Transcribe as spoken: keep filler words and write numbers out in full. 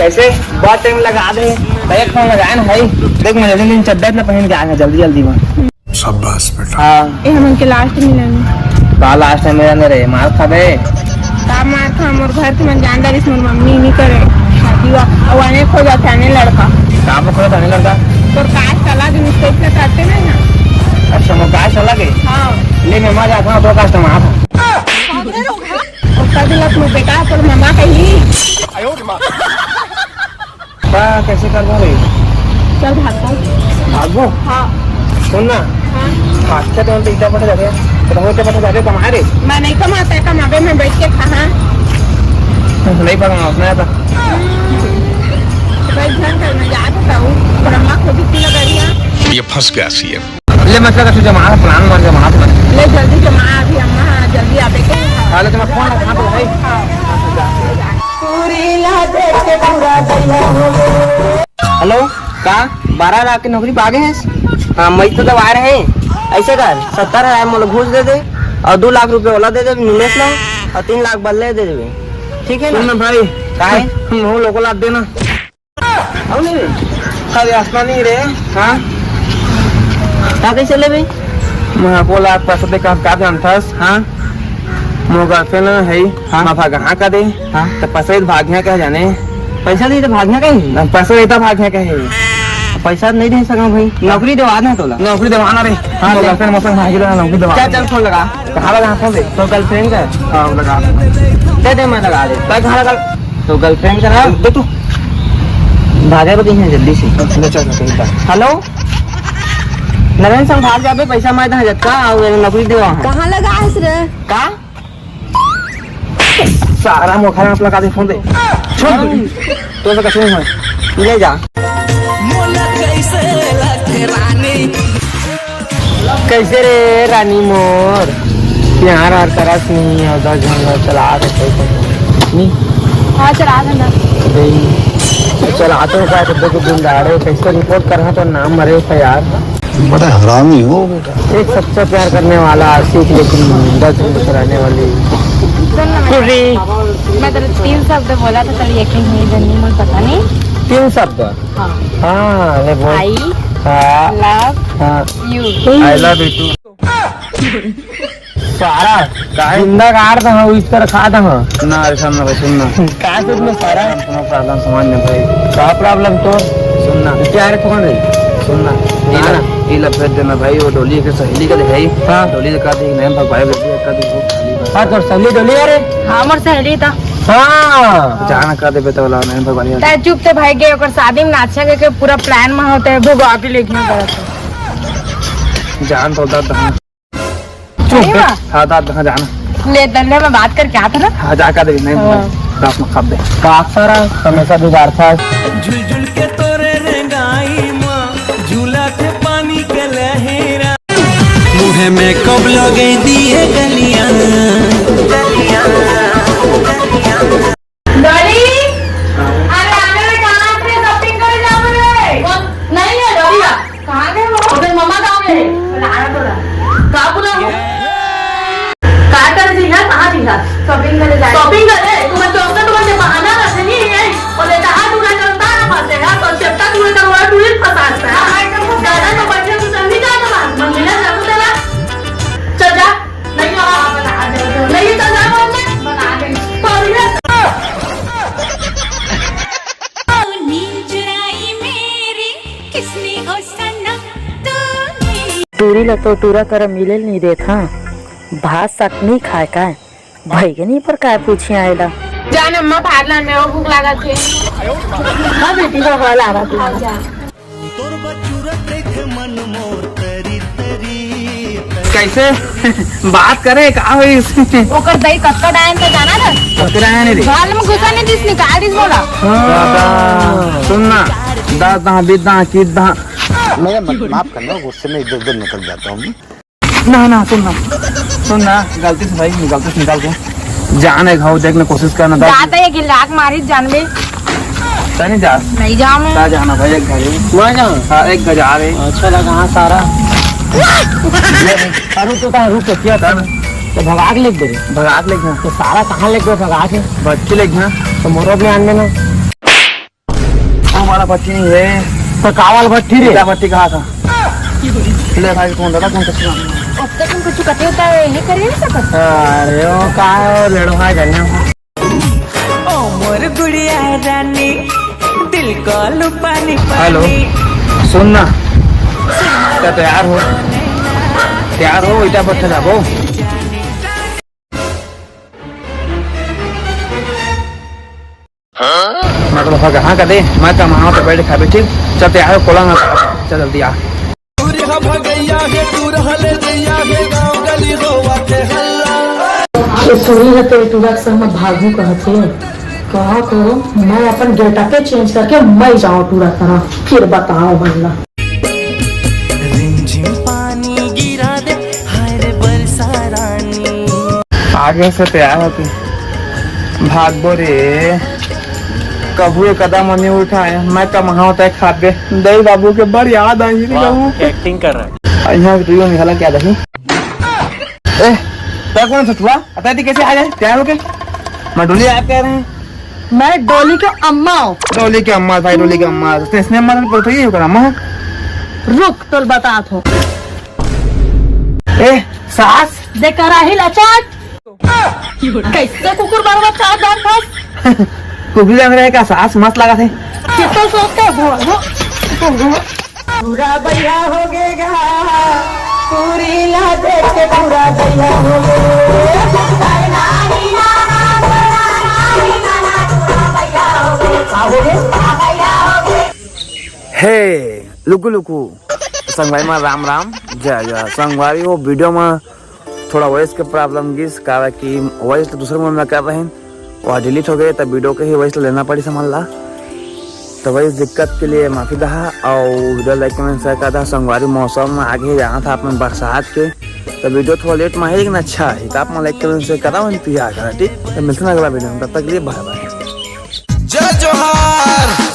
कैसे? बहुत टाइम लगा दे। एक फोन लगाए ना भाई। देख, मैं जल्दी जल्दी चड्डा इतना पहन के आ गया, जल्दी जल्दी में। शाबाश बेटा। हाँ। ए, हमन के लास्ट मिलन। का लास्ट मिलन रे? मार खाबे। का मार खा? मोर घर के मन जान डारिस, मोर मम्मी नहीं करे शादी वा। अउ अनेक हो जाते, आने लड़का। का बोल रहा था, आने लड़का? तोर कास्ट अलग है, mistake से करते नहीं ना। अच्छा, वो कास्ट अलग है? हाँ। ले, मैं मार जाता हूँ, तो कास्ट मार था। ओकर दिलक में बेटा, तोर ममा कही। का, कैसे करबो रे? चल भागबो। भागबो? हाँ। सुन ना। हाँ। भागते तो हम तो इतना पटा जाते हैं। तो हम इतना पटा जाते हैं, कमाए रे। मैं नहीं कमाता है, कमाबे में बैठ के खा, हाँ। नहीं पकाऊंगा, अपना आता। बैठ घर कर, मैं जा तो हूँ। ब्रह्मा को भी लगा दिया। ये फंस गया सीएम। ले, मतलब, तू जमा, plan बन जमा, plan। ले, जल्दी जमा, अभी अम्मा जल्दी आवे के। हाँ, ले, तुम्हारा फोन रखा तो भाई। हाँ। हेलो, का बारह लाख के नौकरी पा गए हैं? हाँ, मैं तो दवा रहे हैं। ऐसे कर, सत्तर हजार मोला घूस दे दे और दो लाख रुपये ओला दे दे, नीलेश ला, और तीन लाख बल्ले दे देवे। ठीक है ना? सुन ना भाई, का है? हम लोगों ला देना। अउ नहीं रे। अरे, आसमानी रे। हाँ? का कैसे लेबे? मैं बोला, पैसा दे, का, का जानथस? हाँ? मोर girlfriend है, हाँ? मैं भाग, हाँ, का दे? हाँ? तो पैसा ही भाग गया, क्या जाने? पैसा दे तो भाग गया कहीं? ना, पैसा देता भाग गया कहीं? पैसा नहीं दे सका भाई, नौकरी देवा ना तोला। नौकरी देवाना रे। हाँ, मोर दे। Girlfriend मोर संग भागी ना, नौकरी देवा। चल, चल, फोन लगा। कहाँ लगा फोन दे? तो girlfriend का। हाँ, लगा। दे दे, मैं लगा दे। भाई, कहाँ लगा? तो girlfriend करा। दे तू। भागे बा कहीं जल्दी से। ले चल, मैं कहीं पर। हेलो, नरेंद्र संग भाग जाबे, पैसा मैं दे जतका, और नौकरी देवा है। कहाँ लगा है रे? का? सारा मोखरा आप लगा दे फोन दे। छोड़ दे। तो से कसम है। ले जा। मोला कैसे लगे रानी? कैसे रे रानी मोर? प्यार और तरस नहीं और दस झंडा चला दे कैसे? नहीं? हाँ, चला देना। नहीं। चला तो का, तो दो दिन दाड़े कैसे report करना तो नाम मरे था यार। बड़ा हरामी हो बेटा। एक सच्चा प्यार करने वाला आशिक, लेकिन दस झंडा चलाने वाली। सुन ना, मैं, मैं तेरे तीन शब्द बोला था, चल, एक ही नहीं, जन्नी मुझे पता नहीं। तीन शब्द? हाँ। हाँ, ले बोल। I हाँ। Love हाँ। You। I love you too। सारा काहे? जिंदा गाड़ दहा, whisky खा दहा। ना रे, सुन ना भाई, सुन ना। का सुन ना सारा? सुनो, problem समझ ना भाई। का problem तो? सुन ना। क्या रे, कौन रे? सुन ना। ना, इला, ना। इला भेज देना भाई, वो डोली के सहेली का दिखाई। हाँ। डोली का देख, नहीं भगवाई, डोली का देख, वो खाली बस। हाँ, तो सहेली डोली, अरे। हाँ, मोर सहेली था। हाँ। जाना का देबे तो वाला, नहीं भगवाई। तै चुप थे भाई, के ओकर शादी में नाचे के, के पूरा plan में होते हैं, भगवा भी लेके नहीं करत है। जान तो दर्द है। चुप अरे बे। वाह। हाँ, दांत कहाँ जाना? ले, दल्ले में बात करके आता ना। हाँ, जा का दे, नहीं, हाँ। दांत में खप दे। का सारा हमेशा बिगाड़ था। झुलझुल के तोरे रेंगाई माँ, झूला थे पानी के लहेरा। मुँह में कब लगे दिए गलियां। डॉली, अरे आने रे, कहाँ से shopping करे जाबो रे? कौन? नहीं है डॉली, आ। कहाँ गए वो? ओकर मम्मा गाँव में। बुला रहा थोड़ा। का बोला हो? का कर जी है? कहाँ जी है? Shopping करे जाए। Shopping करे? तुम्हें चौथा तुम्हारे बहाना रखे नहीं है। और ये कहाँ टूरा करता है, फंसे है, तो चेप्टा टूरा करवा, टूरी फंसाता है। दादा तो बैठे, तू चल नहीं जाता, मंदिर जाता चला। चल जा। नहीं हो रहा, बना दे। नहीं तो ना बोलना। बना दे। तो ये नींद चुराई मेरी, किसने ओ सनम तूने। टूरी ल तो टूरा कर मिले ल नहीं देत, हाँ। भात साग नहीं खाए काय? भई के नहीं पर काय पूछे आएला। जान अम्मा, भात लान में वो भूख लागत है। हाँ बेटी, तो हवा लागत है। हाँ, जा। तोर बचुरत देखे मन मोर तरी तरी तरी। कैसे? बात करे, का होइस? ओकर दई कतका डायन त जाना ना? कतका डायन रे? घर में घुसा नहीं दिस, निकाल दिस बोला। हाँ। सुन ना, दस दहा, बीस दहा, तीस दहा। मैं, मैं, माफ करना, गुस्से में इधर उधर निकल जाता हूँ। ना, ना, सुन ना। सुन ना, गलती से भाई, गलती से निकाल के। जान एक घाव देखने कोशिश करना था। जाता है कि लाख मारी जानबे। तनी जा। नहीं जाऊँ मैं। जा जाना भाई, एक घड़ी। मैं जाऊँ? हाँ, एक गजा रे। अच्छा लगा, हाँ, सारा। अरे तो कहाँ रुक के क्या कर? तो भगा के लिख दे। भगा के लिख ना। तो सारा कहाँ लिख दे भगा के? बच्ची लिख ना। तो मोरो अपने आन में ना। वाला भट्टी नहीं है। तो का वाला भट्टी रे? ईटा भट्टी कहा था? ले भाई, कौन दादा, कौन कच्ची बात? अब तक हम कुछ कटे होता है, ये करे नहीं सकत। अरे, वो का है, वो लेड़ो भाई, धन्यवाद। ओ मोर गुड़िया रानी, दिल को लुपानी हेलो, पानी। सुन ना, क्या तैयार हो? तैयार हो, ईटा भट्ठा जाबो। मैं तो बस कहाँ का दे, मैं कमाओ तो बैठ खाबे, ठीक? चल तैयार हो, कोला ना, चल जल्दी आ। ये सुनी है तेरे टूरा के संग मैं भागू कहत हे। कहा करो, मैं अपन गेटअपे चेंज करके मैं जाऊँ टूरा तरह, फिर बताओ भला। रिमझिम पानी गिरा दे, हाय रे बरसा रानी। आगे से तैयार होके भागबो रे, कभू ये कदम नहीं उठाए, मैं कमाओ तय खाबे। दई बाबू के बड़ याद आई रे वाह, बाबू। एक्टिंग कर रहा है। यहाँ से तुझे निकाला क्या दही? ए, तय कौन सतुआ? अतः कैसे आ जाए तैयार होके? मैं डोली आया कह रहे हैं। मैं डोली के अम्मा हूँ। डोली के अम्मा भाई, डोली के अम्मा। तो इसने अम्मा तो बोलते ही होगा अम्मा। रुक, तोल बतात हूँ। ए, सास। दे कराही लचाट। कैसे कुकुर बरवा चार दान फंस? कुकुर जान रहे का सास मस्त लगा थे। कितना सोचते हो? पूरा भैया हो गएगा, पूरी ला देख के पूरा भैया हो गए। का हो गए? हे लुकु लुकु, संगवारी मा राम राम, जय जय। संगवारी हो, वीडियो मा थोड़ा वॉइस के प्रॉब्लम गिस, काबर कि वॉइस तो दूसरे मोबाइल में कर रहे हैं, वो डिलीट हो गए, तब वीडियो के ही वॉइस लेना पड़ी समझ ला। तो वही दिक्कत के लिए माफी दहा, और वीडियो लाइक कमेंट शेयर कर दहा। संगवारी मौसम में आगे जाना था अपने बरसात के, तो वीडियो थोड़ा लेट में है लेकिन अच्छा है। तो आप मन लाइक कमेंट शेयर करा, मन पिया करा, ठीक? तो मिलते हैं अगला वीडियो में, तब तक के लिए बाय बाय। जय जोहार।